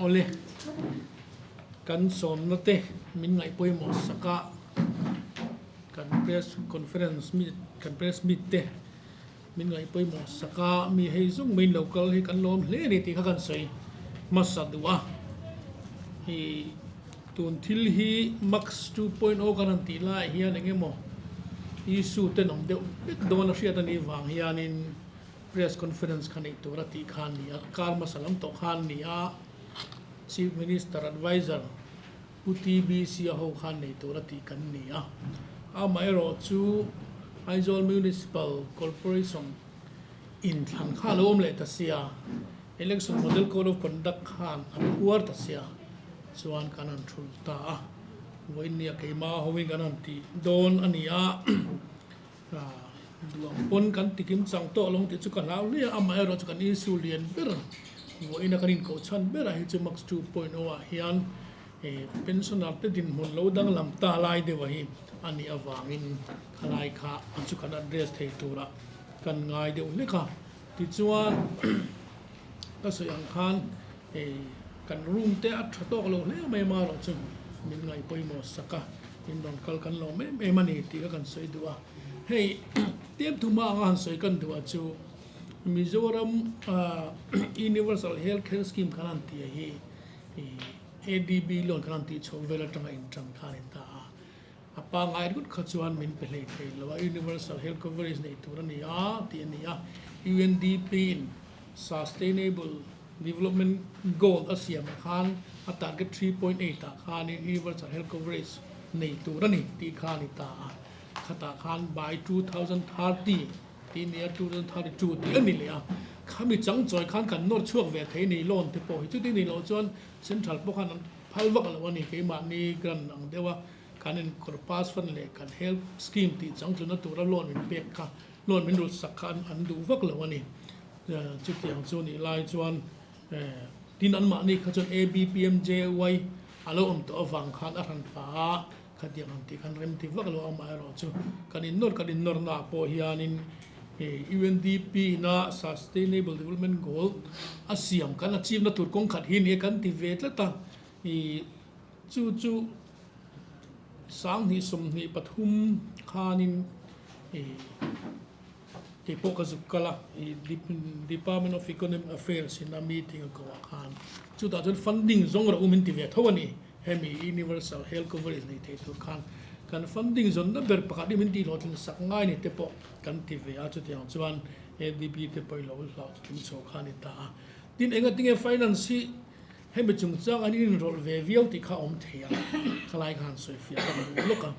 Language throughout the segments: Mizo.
Awle, kan sawmna te min ngaih pawimawh sak a, kan press conference meet, kan press meet te min ngaih pawimawh sak a, mi hei zung mai lo kal hi kan lawm hle a ni tih kha kan sawi hmasa duh a. Ih tun thil hi Max 2.0 kan han tih laiah hian eng emaw issue tenawm deuh vek dawn a hriat a nih vang hianin Press conference kha neih tur a tih kha a ni a, kar hmasa lam tawh kha an ni a, Chief Minister Adviser Pu TBC a ho khan nei tur a tih kan ni a. Amaherawh chu Aizawl Municipal Corporation inthlan kha a lo awm leh ta sia, Election Model Code of Conduct khan a phuar ta sia chuan kan han thul ta a, vawiin keimah hoin kan han tih dawn a ni a. Duang pawn kan ti kim chang tawh lo tih chu ka hlau hle a, amaherawh chu kan issue lian ber vawiina kan inkoh chhan berah hi chu Max 2.0 ah hian pensioner te dinhmun lo danglam ta lai deuh hi a nih avangin khalai kha chu kan address thei turah kan ngai deuh hlek a. Tichuan ka sawi ang khan kan room te a tha tawk lo hle mai amaherawh chu min ngaih pawimawh sak a. In rawn kal kan lo em em a ni tih kha kan sawi duh a. Hei tlem thuma anga han sawi kan duh ah chu Mizoram Universal Health Care Scheme khan han tih hi ADB loan khan han tih chhoh vel atanga intan kha a ni ta a. A pangngai ringawt kha chuan min pe hlei thei lo a, Universal Health Coverage neih tur a ni a tih a ni a. UNDP in Sustainable Development Goal a siamah khan a target 3.8 ah khanin Universal Health Coverage nei tur a ni tih kha a ni ta a. Khatah khan by 2030 tih nia 2032 tih a ni leh a. Khami chang chawi khan kan nawr chhuak ve thei ni loan te pawh hi chuti ni loh chuan Central pawh khan an phal vak lo a ni keimahni grant ang deuh a kan in corpus fund leh kan health scheme tih chang tluna tura loan min pek kha loan min rulh sak kha an duh vak lo a ni. Chutiang chu nih lai chuan tin anmahni kha chuan ABPMJY a lo awm tawh avang khan a hran pha a, khatiang ang tih khan rem ti vak lo amaherawh chu kan innawr kan innawrna ah pawh hianin UNDP ina Sustainable Development Goal a siam kan achieve na tur kawng khat hi nia kan ti ve tlat a, chu chu 2023 khanin Kei pawh ka zuk kal a, i Department of Economic Affairs in a meeting a ko ah khan chutah chuan funding zawng rawh u min ti ve tho a ni. Hemi Universal Health Coverage nei thei tur khan kan funding zawnna ber pakhat hi min tih hlawhtlin sak ngai ni te pawh kan ti ve a, chutiang chuan ADB te pawh i lo hlauhtling chho kha a ni ta a. Tin, engatinge finance hi hemi chungchang an inrawlh ve viau tih kha a awm thei a, khalai khan sawifiah ka duh lawk a.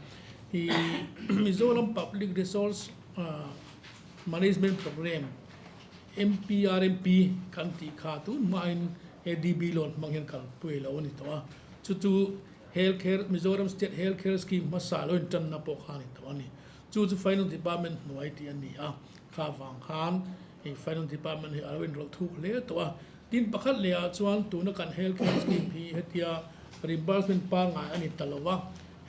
I Mizoram Public Resource Management Programme, MPRMP, kan tih kha tun hmain ADB loan hmang hian kalpui lo a ni tawh a. Chu chu Health Care, Mizoram State Health Care Scheme hmasa lo intanna pawh kha a ni tawh a ni. Chu chu Finance Department hnuai tih a ni a, kha vang khan hei Finance Department hi a lo inrawlh thuk hle tawh a. Tin pakhat leh ah chuan tuna kan Health Care Scheme hi hetia reimbursement pangngai a ni ta lo va,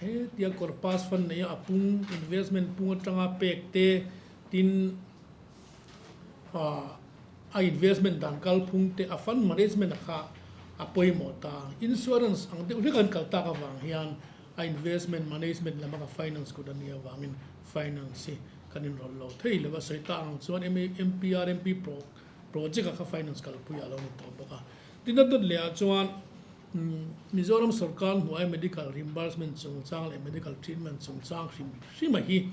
Hetia corpus fund neia a pung, investment pung atanga pek te, tin a investment dan kalphung te, a fund management a kha a pawimawh ta. Insurance ang deuh hlek an kal tak avang hian a investment management lama ka finance kut a nih avangin finance hi kan inrawlh lo thei lo a. Sawi tak ang chuan MPRMP project a kha finance kalpui a lo ni tawh bawk a. Tin a dawt leh ah chuan Mizoram sorkar hnuaia medical reimbursement chungchang leh medical treatment chungchang hrim hrima hi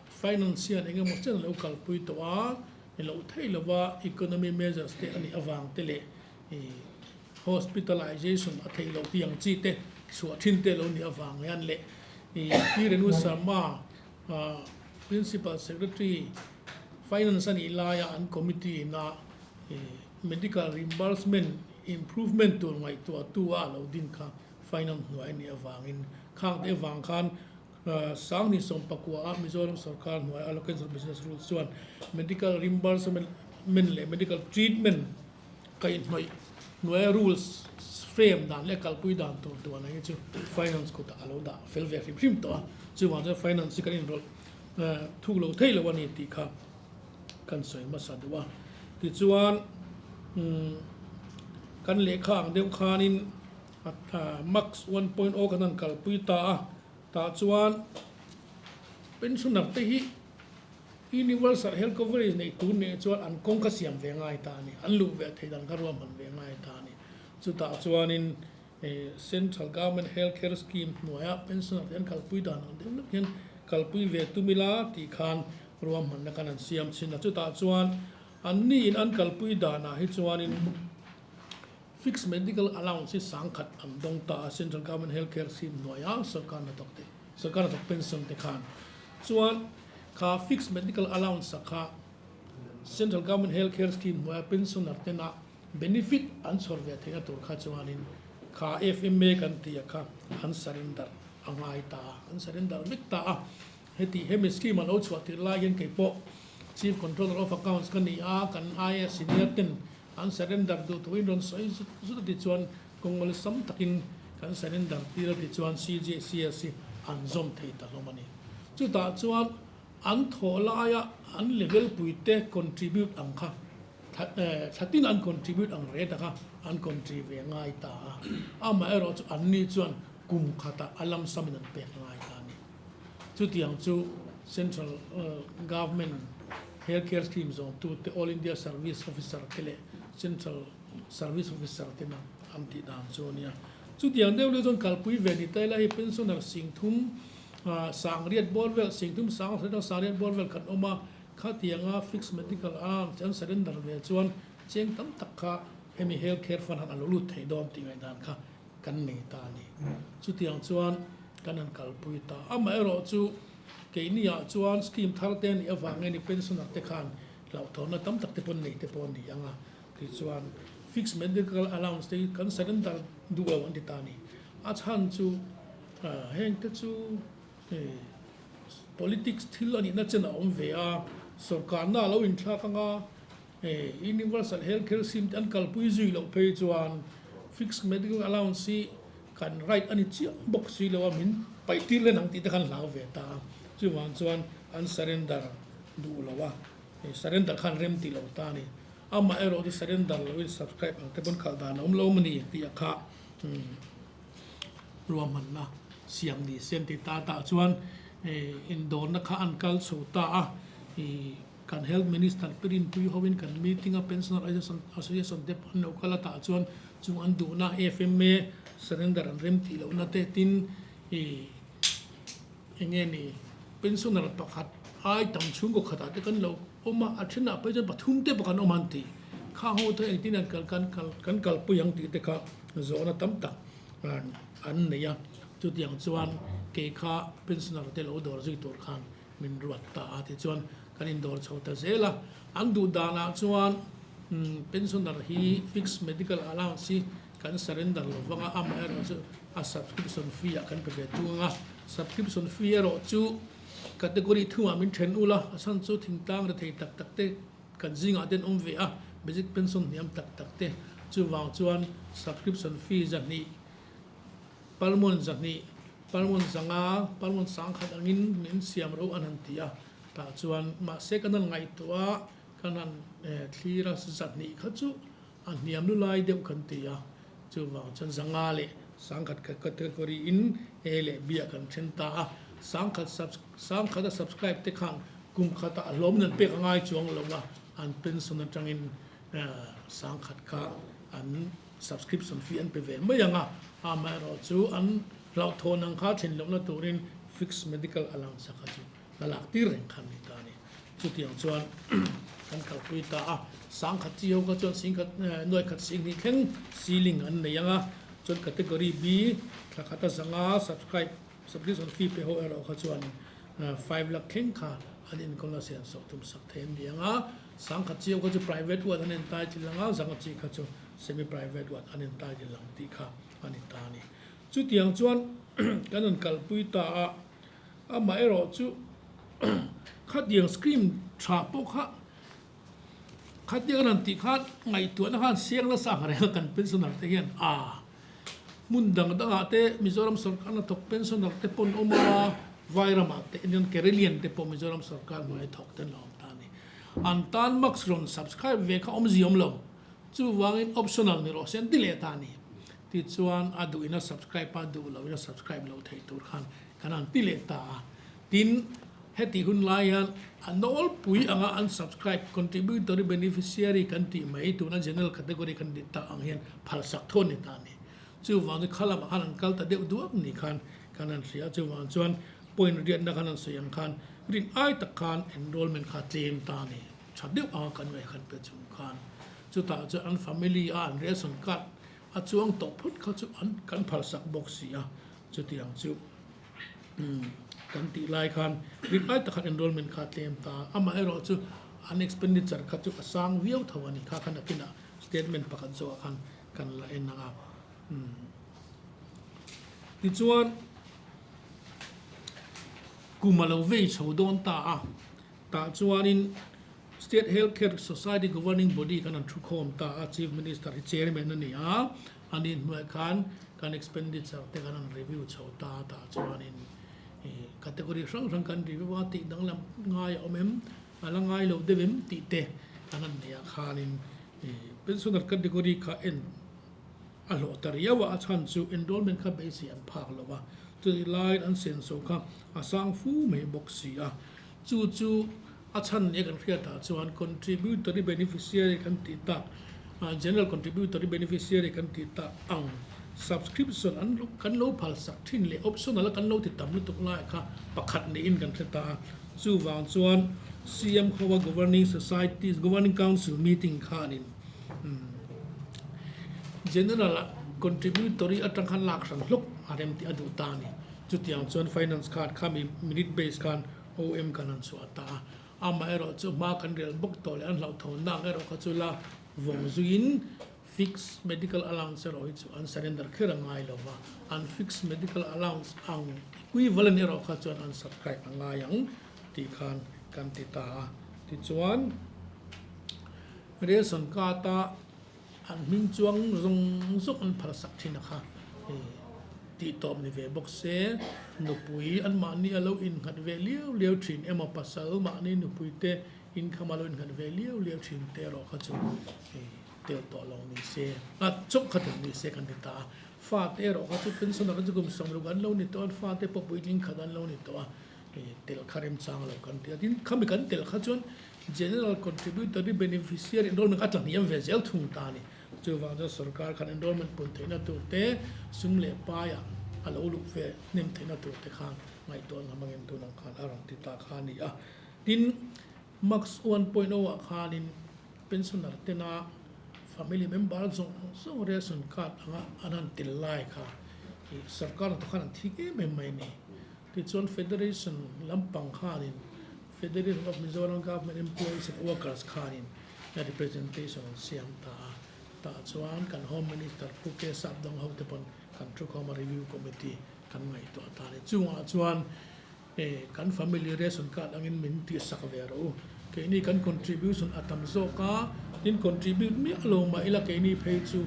finance hian eng emaw chen a lo kalpui tawh a, ni loh theih lova economy measures te a nih avang te leh hospitalization a theih loh tih ang chi te chhuah thin te lo nih avang hian leh Pi Renu Sharma Principal Secretary Finance a nih laia an committee ina Medical reimbursement improvement tur ngaihtuahtu a lo din kha finance hnuai a nih avangin khang te avang khan 2019 a Mizoram sorkar hnuai allocation of business rules chuan medical reimbursement leh medical treatment kaihhnawih hnuaia rules frame dan leh kalpui dan tur duan ang hi chu finance kutah a lo dah fel ve hrim hrim tawh a, chuvang chuan finance hi kan inrawlh thuk lo thei lo a ni tih kha kan sawi hmasa deuh a. Tichuan, umm, Kan lehkha ang deuh khanin Max 1.0 kan han kalpui ta a, tah chuan pensioner te hi Universal Health Coverage neih tur nih chuan an kawng kha siam ve ngai ta a ni, an luh ve theih dan kha ruahman ve ngai ta a ni. Chutah chuanin Central Government Health Care Scheme hnuaia pensioner te an kalpui dan ang deuh lek hian kalpui ve tum ila tih khan ruahmanna khan an siam thin a. Chutah chuan anni in an kalpui danah hi chuanin Fixed Medical Allowance hi sangkhat an dawng ta a, Central Government Health Care Scheme hnuaia sorkar hnathawk te, sorkar hnathawk pension te khan chuan kha Fixed Medical Allowance a kha Central Government Health Care Scheme hnuaia pensioner tena benefit an chhawr ve theihna tur kha chuanin kha FMA kan tih a kha an surrender a ngai ta a, an surrender vek ta a. Heti hemi scheme a lo chhuah tirh lai hian keipawh Chief Controller of Accounts ka ni a, kan IAS senior ten an surrender duh thuin rawn sawi zut zut a ti chuan kawngawlsam takin kan surrender tir a ti chuan CJCS hi an zawm thei ta hlawm a ni. Chutah chuan an thawh laia an level puite contribute ang kha thlatin an contribute ang rate kha an contri ve ngai ta a, amaherawh chu anni chuan kum khatah a lamsamin an pek ngai ta a ni. Chutiang chu Central Government Health Care Scheme zawngtute, All India Service Officer te leh Central Service Officer tena an tih dan chu a nia. Chutiang deuh deuh chuan kalpui ve ni ta ila hei pensioner singthum sangriat bawr vel, singthum sang sangriat bawr vel kan awm a, khatianga fixed medical allowance an surrender ve chuan cheng tam tak kha hemi Health Care Fund han a lo lut thei dawn tih ngaihdan kha kan nei ta a ni. Chutiang chuan kan han kalpui ta. Amaherawh chu keiniah chuan scheme thar te a nih avangin i pensioner te khan hlauhthawnna tam tak te pawh nei te pawh a ni ang a. Tichuan fixed medical allowance te hi kan surrender duh lo an ti ta a ni. A chhan chu heng te chu politics thil a nihna chen a awm ve a, sorkarna a lo inthlak ang a, Universal Health Care Scheme te an kalpui zui loh phei chuan Fixed Medical Allowance hi kan right a ni chiah bawk si lo a, min paih tir len ang tih te khan hlau ve ta a, chuvang chuan an surrender duh lo a, surrender khan rem tih lo ta a ni. Amaherawh chu surrender loin subscribe ang te pawn khalh dan a awm lo mawni tih a kha ruahmanna siam ni se an ti ta tah chuan indawrna kha an kal chho ta a. Kan Health Minister te rinpui hovin kan meeting a Pensioner Association te an lo kal a tah chuan chung an duhna FMA surrender an rem tih lohna te tin ih eng nge ni pensioner pakhat ai tam chhungkaw khatah te kan lo awm a, a thenah phei chuan pathum te pawh kan awm an ti. Khang ho te engtin an kal kan kal kan kalpui ang tih te kha zawhna tam tak an nei a, chutiang chuan kei kha pensioner te lo dawr zui tur khan min ruat ta a tichuan kan indawr chho ta zel a, an duh danah chuan pensioner hi fixed medical allowance hi kan surrender lo vang a, amaherawh chu a subscription fee ah kan pe ve tung ang a, subscription fee erawh chu category thungah min then ul a, a chhan chu thingtlang rethei tak tak te kan zingah te an awm ve a, basic pension hniam tak tak te chuvang chuan subscription fee zahnih Palmun 200, palmun 500, palmun 1000 angin min siam ro an han ti a, tah chuan mahse kan han ngaihtuah a, kan han thlir a, 200 kha chu a hniam lu lai deuh kan ti a, chuvang chuan 500 leh 1000 category in A leh B ah kan then ta a, 1000 1000 a subscribe te khan kum khatah a hlawmin an pek a ngai chuang lo a, an pension atangin 1000 kha an Subscription fee an pe ve mai ang a, amaherawh chu an hlauhthawn ang kha thin lohna turin fixed medical allowance kha chu la lak tir reng kha an ni ta a ni. Chutiang chuan kan kalpui ta a, 10,000 chi ho kha chuan singkhat nuaikhat singhnih thleng ceiling an nei ang a, chuan category B thla khata zanga subscribe subscription fee pe ho erawh kha chuan 5 lakh thleng kha an inkawlna siam sawh tum sak thei an ni ang a, 10,000 chi ho kha chu private ward an entitle ang a, zanga chi kha chu Semi private wat an entitle lang tih kha a ni ta a ni. Chutiang chuan kan rawn kalpui ta a, amaherawh chu khatiang scheme tha pawh kha khatiang an rawn tih khan ngaihtuahna khan siang nasa ang reng a kan pensioner te hian a hmun dang dangah te Mizoram sorkar hnathawk pensioner te pawn awm a, Vairamah te Indian Kerelian te pawh Mizoram sorkar hnuaia thawk te an lo awm ta a ni. An tan max rawn subscribe ve kha awmzia awm lo. Chuvangin optional ni rawh se an ti leh ta a ni. Tichuan a duhin a subscribe a, duh loin a subscribe loh theih tur khan kan han ti leh ta a. Tin, heti hun lai hian a nawlpui anga an subscribe contributory beneficiary kan tih mai tuna general category kan ti tak ang hian phalsak thawn ni ta a ni. Chuvang chu kha lamah khan an kal ta deuh duak ni khan kan han hria a, chuvang chuan point riatna khan an sawi ang khan rin ai tak khan enrollment kha tlem ta a ni. Tha deuh anga kan ngaih khan pe chung khan chutah chuan an family a an ration card a chuang tawh phawt kha chu an kan phalsak bawk si a, chutiang chu kan tih lai khan rin ai tak khan enrollment kha tlem ta a, amaherawhchu an expenditure kha chu a sang viau tho a ni kha khan nakinah statement pakhat zawhah khan kan la en ang a. Tichuan kum a lo vei chho dawn ta a, tah chuanin State Health Care Society Governing Body khan an thukhawm ta a, Chief Minister hi Chairman a ni a, a ni hnuaiah khan kan expenditure te kan han review chho ta a, tah chuanin category hrang hrang kan review a, tih danglam ngai a awm em, a la ngai lo deuh em tih te kan han neih ah khanin Pensioner category kha en a hlawh ta riau a, a chhan chu enrollment kha beisei an phak lo a, chutih laiin an senso kha a sang fu mai bawk si a, chu chu a chhan nia kan hriatah chuan contributory beneficiary kan tih tak, general contributory beneficiary kan tih tak ang subscription an kan lo phalsak thin leh optional a kan lo ti tam lutuk lai kha pakhat niin kan hre ta a, chuvang chuan CM Hoa Governing Societies Governing Council meeting khanin General ah contributory atang khan lak hran hlawk a rem tih a duh ta a ni. Chutiang chuan finance khan khami minute base khan OM kan han chhuah ta a, amaherawh chu hma kan rel bawk tawh leh an hlauhthawnna ang erawh kha chu la vawng zuiin fixed medical allowance erawh hi chu an surrender kher a ngai lo va, an fixed medical allowance ang equivalent erawh kha chuan an subscribe a ngai ang tih khan kan ti ta a. Tichuan ration card a an hming chuang zawng zawng an phalsak thin a kha tih tawp ni ve bawk se, nupui an mahni a lo innghat ve liau liau thin emaw pasal mahni nupui te income a lo innghat ve liau liau thin te erawh kha chu tel tawh lo ni se, a chawp kha tel ni se kan ti ta a, fate erawh kha chu pensioner chu kum 60 an lo ni tawh a, fate pawh puitling khat an lo ni tawh a, tel kha remchang lo kan ti a, tin khami kan tel kha chuan General Contributory Beneficiary enrollment kha a tla hniam ve zel thung ta a ni. Chuvang chuan sorkar khan enrollment pun theihna tur te, sum leh paiah a lo luh ve hnem theihna tur te khan ngaihtuah na hmangin tun ang khan a rawn ti ta kha a ni a. Tin, Max 1.0 ah khanin pensioner tena family member zawng zawng ration card anga an han tel lai kha sorkar hnathawk khan an thik em em mai a ni. Tichuan Federation lampang khanin Federation of Mizoram Government Employees and Workers khanin representation an siam ta a, tah chuan kan Home Minister Pu K Sapdong ho te pawn kan thukhawma Review Committee kan ngaihtuah ta a ni. Chungah chuan kan family ration card angin min tihsak ve rawh u, keini kan contribution a tam zawk a, tin contribute miah lo mah ila keini phei chu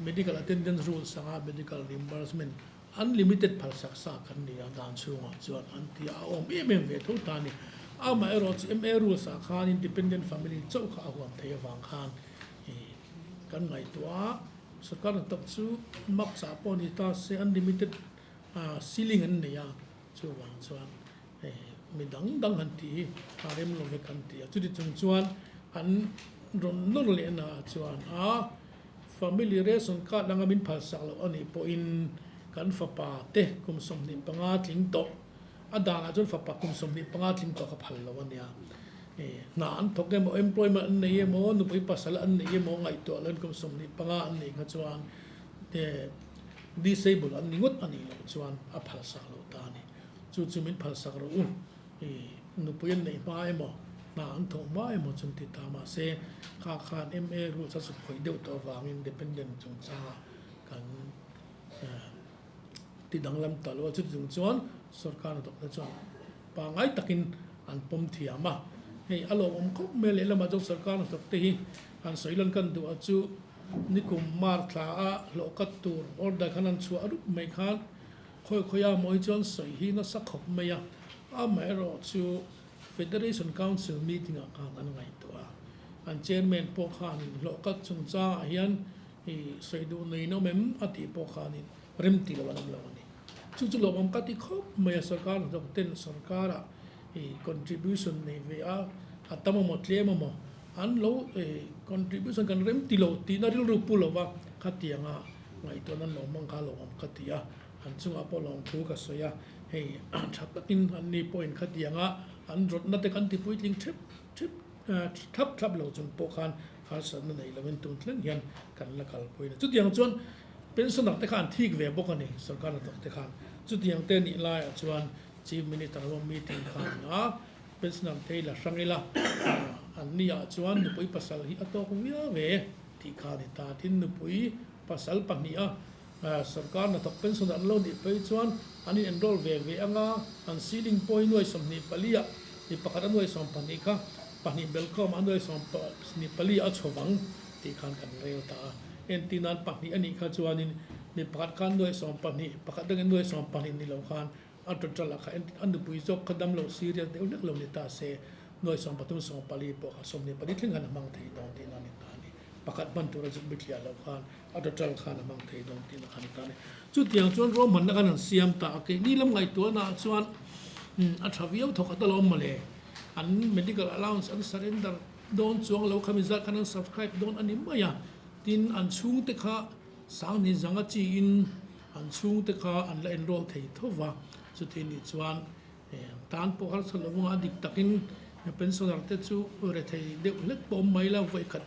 medical attendance rules anga medical reimbursement Unlimited phalsak sa kan ni a, dan chhungah chuan an ti a, a awm em em ve tho ta a ni. Amaherawh chu MA rules ah khan independent family chauh kha a huam thei avang khan kan ngaihtuah a, sorkar hnathawk chu max ah pawh ni ta se unlimited ceiling an nei a, chuvang chuan mi dang dang han tih hi a rem lo vek an ti a, chuti chung chuan an rawn nawr leh na ah chuan a Family ration card anga min phalsak loh a nih pawhin kan fapa te kum 25 tling tawh, a danah chuan fapa kum 25 tling tawh kha phal lo a nia. Hna an thawk emaw, employment an nei emaw, nupui pasal an nei emaw ngaihtuah loin kum 25 an neih kha chuan disable an ni ngawt a nih loh chuan a phalsak loh ta a ni. Chu chu min phalsak rawh u. Nupui an neih hma emaw, hna an thawh hma emaw chu an ti ta. Mahse, kha khan MA rules a chhuk deuh tawh avangin dependent chungchanga kan ti danglam ta lo a. Chuti chung chuan sorkar hnathawkte chuan pangngai takin an pawm thiam a. Hei a lawmawm khawp mai a, lehlamah chuan sorkar hnathawkte hi han sawi lan kan duh a chu nikum March thla a hlawhkat tur order khan an chhuah rup mai khan Khawi khawia mawi chuan sawi hi nasa khawp mai a, amaherawh chu Federation Council meeting ah khan an ngaihtuah a. An chairman pawh khanin hlawh kat chungchangah hian i sawi duh nei nawm em a tih pawh khanin rem ti lo an awm lo a ni. Chu chu lawmawm ka ti khawp mai a, sorkar hnathawk ten sorkarah i contribution nei ve a, a tam emaw tlem emaw an lo contribution kan rem ti lo tihna rilru pu lova khatianga ngaihtuahna an lo hmang kha lawmawm ka ti a, an chungah pawh lawmthu ka sawi a, hei tha takin anni pawhin khatianga an rawtna te kan ti puitling thep thep thlap thlap lo chung pawh khan harsatna nei lovin tun thleng hian kan la kalpui a ni. Chutiang chuan pensioner te kha an thik ve bawk a ni, sorkar hnathawk te khan. Chutiang te nih laiah chuan Chief Minister ho meeting khan a pensioner te hi la hrang ila, an niah chuan nupui pasal hi a tawk viau ve tih kha a ni ta. Tin, nupui pasal pahniha sorkar hnathawk pensioner an lo nih phei chuan an in enroll ve ve anga an ceiling pawh hi nuai 24 ah mi pakhat a nuai 12 kha pahnih belkhawm a nuai 24 a chho vang tih khan kan rel ta a. Entir nan pahnih a nih kha chuanin mi pakhat khan nuai 12 pakhat dangin nuai 12 ni lo khan a total ah kha a nupui zawk kha damlo serious deuh hlek lo ni ta se nuai 13 14 pawh kha 24 thleng khan a hmang thei dawn tihna a ni ta a ni. Pakhat hman tura zuk bithliah loh khan a total khan a hmang thei dawn tihna kha a ni ta a ni. Chutiang chuan ruahmanna khan an siam ta a, keini lam ngaihtuahna ah chuan a tha viau thawkhat alawm mawle. An medical allowance an surrender dawn chuang lo kha mizat khan an subscribe dawn a ni mai a, tin an chhungte kha Sangni zanga chiin an chhungte kha an la enroll thei tho va, chuti nih chuan tan pawh harsa lo vanga dik takin pensioner te chu rethei deuh hlek pawh awm mai la, vawikhat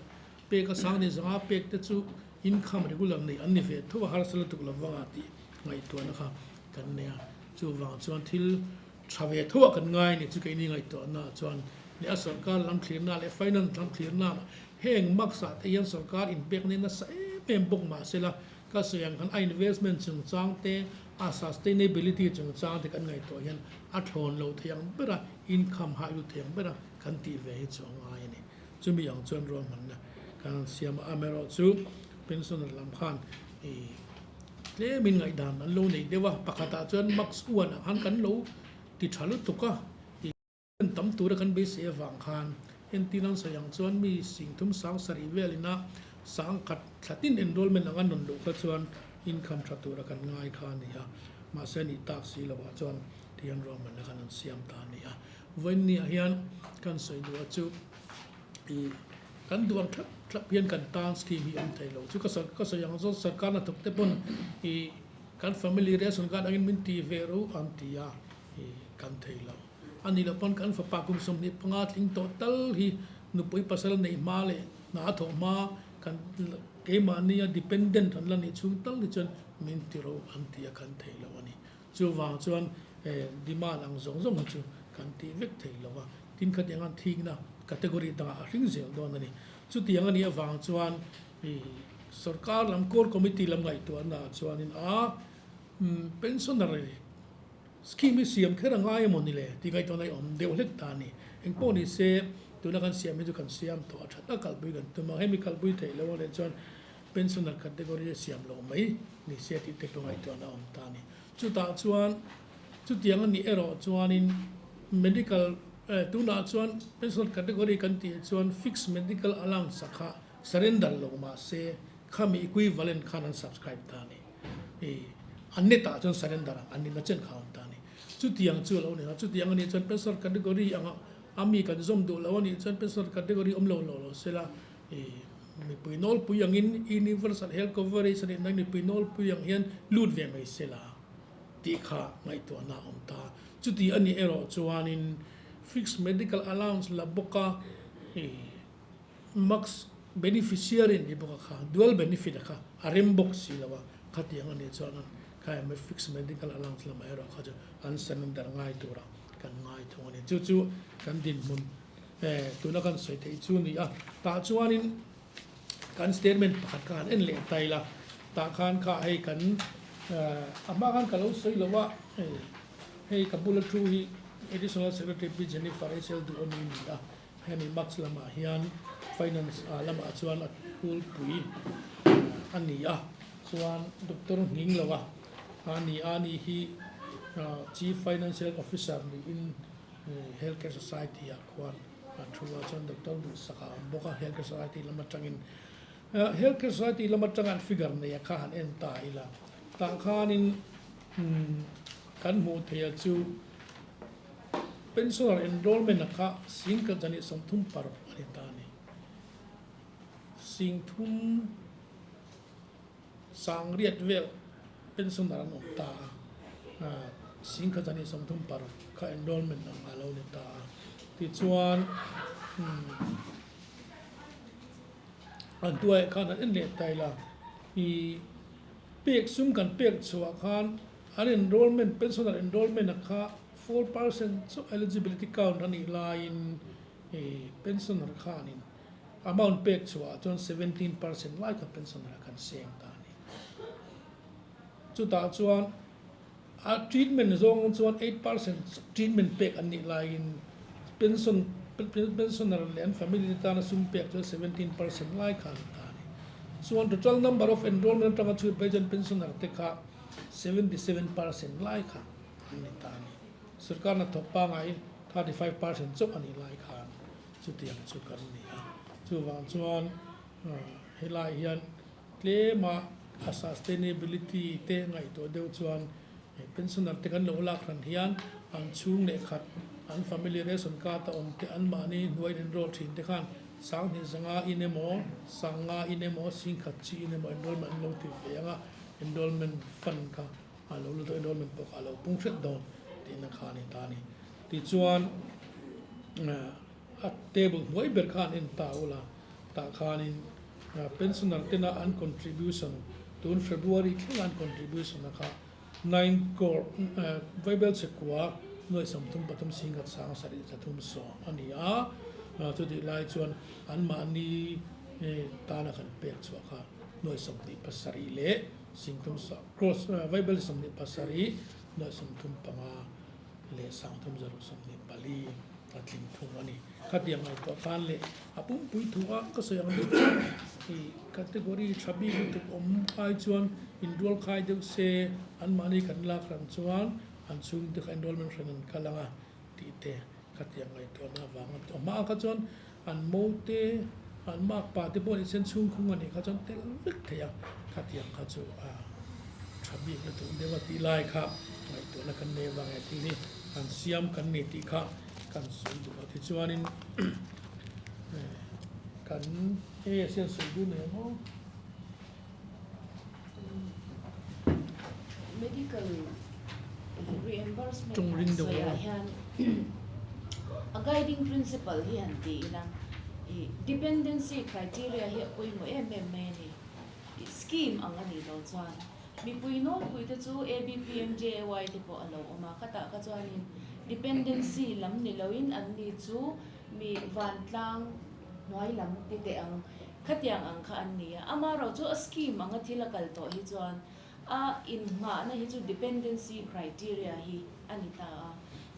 pek a Sangni zanga pek te chu income regular nei an ni ve tho a, harsa lutuk lo vanga tih ngaihtuahna kha kan nei a, chuvang chuan thil tha ve tho ah kan ngai a ni chu keini ngaihtuahna ah chuan leh a sorkar lam thlirna leh finance lam thlirna heng marks ah te hian sorkar inpek nei nasa em em bawk mahsela ka sawi ang khan a investment chungchang te a sustainability chungchang te kan ngaihtuah hian a thlawn lo thei ang bera income hah lut thei ang bera kan tih ve hi chu a ngai a ni. Chumi ang chuan ruahmanna kan rawn siam a, amaherawhchu pensioner lam khan ih tlemin ngaihdan an lo nei deuh a, pakhatah chuan max uan ah khan kan lo ti tha lutuk a, ih tam tura kan beisei avang khan entir an sawi ang chuan mi singthum sang sarih velina sangkhat thlatin enrollment anga nawn luh kha chuan income tha tura kan ngai kha a ni a, mahse a nih tak si lovah chuan tihian ruahmanna khan an siam ta a ni a. Vawiinniah hian kan sawi duh a chu ih kan duh ang thlap thlap hian kan tan scheme hi awm thei lo chu ka ka sawi ang zawng sarkar hnathawk te pawn ih kan family ration card angin min ti ve ru an ti a ih kan thei lo a nih loh pawn kan fapa kum 25 tling tawh tal hi nupui pasal neih hma leh hna a thawh hma kan keimahnia dependent an la nih chhung tal hi chuan min ti ro an ti a kan thei lo a ni. Chuvang chuan demand ang zawng zawng hi chu kan tih vek thei lo a, tin khatiang an thikna category dangah a hring zel dawn a ni. Chutiang a nih avang chuan sorkar lam core committee lam ngaihtuahna ah chuanin a pensioner scheme hi siam kher a ngai emaw ni le tih ngaihtuahna hi a awm deuh hlek ta a ni. Engpawh ni se tuna kan siam hi chu kan siam tawh a tha tak kalpui kan tum a, hemi kalpui theih loh a leh chuan Pensioner category a siam loh mai ni se tih te pawh ngaihtuahna a awm ta a ni. Chutah chuan chutiang a nih erawh chuanin medical tunah chuan pensioner category kan tih chuan fixed medical allowance a kha surrender lo mah se khami equivalent khan an subscribe ta a ni. A net ah chuan surrender ang an nihna chen kha a awm ta a ni. Chutiang chu a lo ni a, chutiang a nih chuan pensioner category anga a mi kan zawm duh lo a nih chuan pensioner category awm lo lo lo sela Mipui nawlpui angin Universal Health Coverage a nih na mipui nawlpui ang hian lut ve mai se la tih kha ngaihtuahna a awm ta. Chuti a nih erawh chuanin Fixed Medical Allowance la bawka max beneficiary ni bawka kha dual benefit a kha a rem bawk si lo a, khatiang a nih chuan kha emaw Fixed Medical Allowance lamah erawh kha chu an surrender ngai tura kan ngai thung a ni. Chu chu kan dinhmun Tuna kan sawi theih chu ni a, tah chuanin kan statement pakhat kha han en leh ta ila, tah khan kha hei kan a hma khan ka lo sawi lo a, hei ka bula thu hi Additional Secretary Pi Jennifer HL Duhawmi a ni a, hemi March lamah hian Finance lamah chuan a kulpui a ni a, chuan Doctor Nghingloa a ni a, ani hi Chief Financial Officer niin Health Care Society ah khuan a thu a, chuan Doctor Duhsaka a awm bawk a, Health Care Society lam atangin Health Care Society lam atanga an figure nei a kha han en ta ila, tah khanin kan hmuh theih a chu Pensioner enrollment a kha singkhat zan ih 36 a ni ta a ni. Singthum Sangriat vel pensioner an awm ta a, singkhat zan ih 36 kha enrollment ang a lo ni ta a. Tichuan an tuaiah khan an en leh ta ila, i pek sum kan pek chhuah khan an enrollment, pensioner enrollment a kha 4% chauh eligibility count a nih laiin pensioner khanin amount pek chhuah ah chuan 17% lai kha pensioner a kan seng ta a ni. Chutah chuan a treatment zawng chuan 8% treatment pek an nih laiin pension pensioner leh an family te tana sum pek chuan 17% lai kha a ni ta a ni. Chuan total number of enrollment atanga chhut phei chuan pensioner te kha 77% lai kha an ni ta a ni. Sorkar hnathawk pangai 35% chauh a nih lai khan chutiang chu kan ni a. Chuvang chuan helai hian tlema a sustainability te ngaihtuah deuh chuan pensioner te kan lo lak hran hian an chhung leh khat an family ration card a awm te anmahni hnuai enroll thin te khan sanghnih zanga in emaw sanga in emaw singkhat chi in emaw enrollment an lo ti ve ang a, enrollment fund kha a lo la dawn enrollment pawh kha a lo pung hret dawn tihna kha a ni ta a ni. Tichuan a table hnuai ber kha an en ta ula, tah khanin pensioner tena an contribution tun February thlenga an contribution a kha 9 crore vaibel chhekua nuaih 33 singkhat sang sarih zathum sawm a ni a, chutih lai chuan anmahni tana kan pek chhuah kha nuaih 27 leh singthum cross vaibel 27 nuaih 35 leh sangthum zaruk 24 a tling thung a ni. Khatiang ngaihtuah khan leh a pumpui thu a ka sawi ang deuh chuan i category tha bik lutuk awm ai chuan inrual khai deuh se anmahni kan lak ran chuan an chhungte kha enrollment hran an kal ang a tih te khatiang ngaihtuahna avang a hma kha chuan an mo te an makpa te pawh nise chhungkhung a nih kha chuan tel vek thei a khatiang kha chu a tha bik lutuk deuh a tih lai kha ngaihtuahna kan nei avang eh thil hi an siam kan ni tih kha kan sawi duh a tichuanin kan hei a siam sawi duh nei maw. Medical reimbursement han sawiah hian a guiding principle hi han ti ila dependency criteria hi a pawimawh em em mai a ni. Scheme ang a nih loh chuan mipui nawlpui te chu ABPMJAY te pawh a lo awm a, khatah kha chuanin dependency lam ni loin an ni chu mi vantlang hnuai lam ti teh ang. Khatiang ang kha an ni a, amaherawh chu a scheme anga thil a kal tawh hi chuan a innghahna hi chu dependency criteria hi a ni ta a.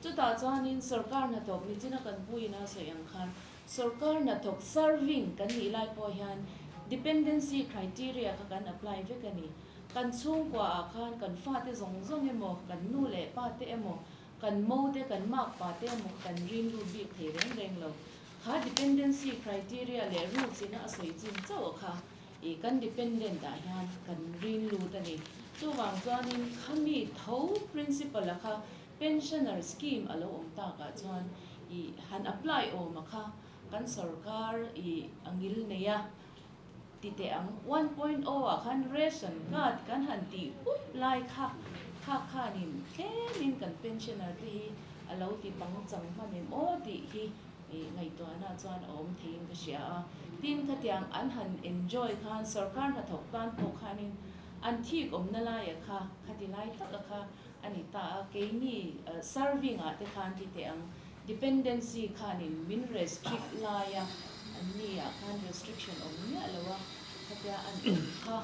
Chutah chuanin sorkar hnathawk nichina kan puiin a sawi ang khan sorkar hnathawk serving kan nih lai pawh hian dependency criteria kha kan apply vek a ni. Kan chhungkua ah khan kan fate zawng zawng emaw, kan nu leh pa te emaw, kan mo te, kan makpa te emaw kha kan rinlut bik thei reng reng lo. Kha dependency criteria leh rules ina a sawi chin chauh a kha i kan dependent ah hian kan rin lut a ni. Chuvang chuanin khami tho principle a kha pensioner scheme a lo awm tak ah chuan i han apply awm a kha kan sorkar i a ngil nei a ti teh ang. 1.0 ah khan ration card kan han tih up lai kha kha khanin tlemin kan pensioner te hi a lo ti pangchang hman em aw tih hi Ngaihtuahna chuan a awm theiin ka hria a, tin khatiang an han enjoy khan sorkar hnathawk tan pawh khanin an thik awmna laia kha khati lai taka kha a ni ta a, keini serving ah te khan ti teh ang dependency khanin min restrict laia an ni ah khan restriction awm miah lo a, khatia an awm kha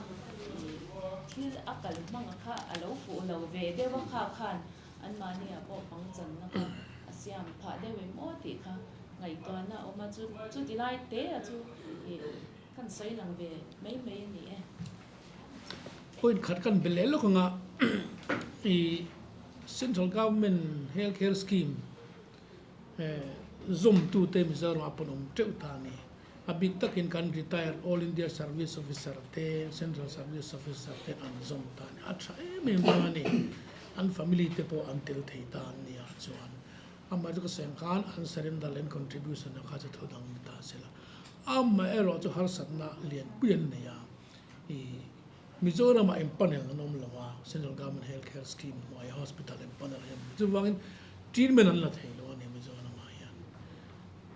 thil a kal hmanga kha a lo fuh lo ve deuh a kha khan Anmahni ah pawh pangchanna kha a siam phah deuh em aw tih kha ngaihtuahna a awm a, chu chuti lai te a chu ih kan sawi lang ve mai mai a ni e. Point khat kan be leh lawk ang a, ih Central Government Health Care Scheme eh. Zawmtute Mizoramah pawn awm teuh ta a ni. A bik takin kan retired All India Service Officer te, Central Service Officer ten an zawm ta a ni. A tha em em dawn a ni. An family te pawh an tel thei ta an ni ah chuan amah chu ka sawi ang khan an surrender leh an contribution a kha chu thu dang ni ta se la. Amaherawh chu harsatna lianpui an nei a. I Mizoramah empanel an awm lo a, Central Government Health Care Scheme hnuaia hospital empanel hi an awm lo. Chuvangin treatment an la thei lo a ni Mizoramah hian.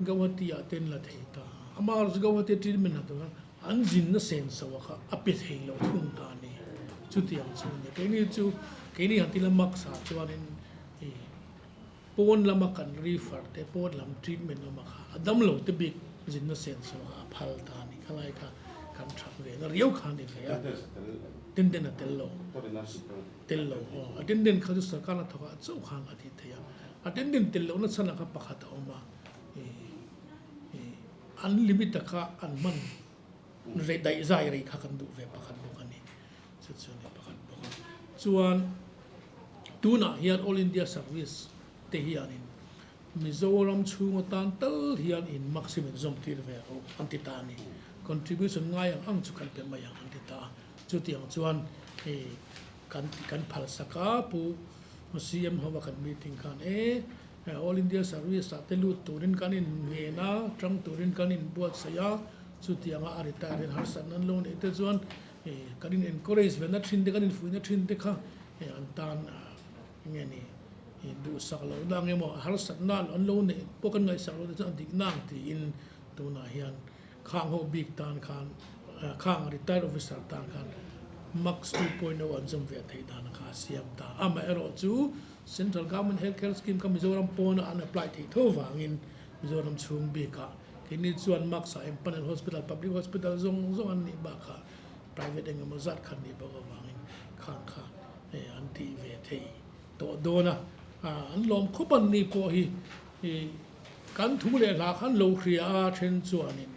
Gauhati ah te an la thei ta a, amaherawhchu chu Gauhati treatment la tur an zinna senso a kha a pe thei lo thung ta a ni. Chutiang chu a ni. Keini chu keini han tila max ah chuanin i pawn lama kan refer te pawn lam treatment awm a kha a damlo te bik zinna senso kha a phal ta a ni. Khalai kha kan that ve na riau kha a ni ve a. Attendant a tel lo. Tel lo aw. Attendant kha chu sarkar hnathawk ah chauh khan a ti thei a. Attendant tel lohna chhan ah kha pakhat a awm a. An limit a kha an hman rei daih zai rei kha kan duh ve pakhat bawk a ni. Chu chu a ni pakhat bawk a. Chuan tunah hian All India Service te hianin Mizoram chhung atan tal hian in maximum zawm tir ve rawh an ti ta a ni. Contribution ngai ang ang chu kan pe mai ang an ti ta a. Chutiang chuan hei kan kan phalsak a, Pu CM hova kan meeting khan e All India Service ah te lut turin kan in ngen a, tang turin kan in buatsaih a, chutianga a retire in harsatna an lo neih te chuan kan in encourage ve na thin te kan in fuihna thin te kha an tan enge ni duhsak loh na ang emaw harsatna an lo neih pawh kan ngaihsak loh te chuan a dik na ang tiin tunah hian khang ho bik tan khan khang retired officer tan khan max 2.0 an zawm ve theih dan kha a siam ta. Amaherawhchu Central Government Health Care Scheme kha Mizoram pawna an apply theih tho vangin Mizoram chhung bikah keini chuan max ah empanel hospital public hospital zawng zawng an nih bakah private engemaw zat khan nih bawk avangin khang kha an tih ve thei tawh dawn a. An lawm khawp an ni pawh hi kan thu leh hla khan lo hria a then chuanin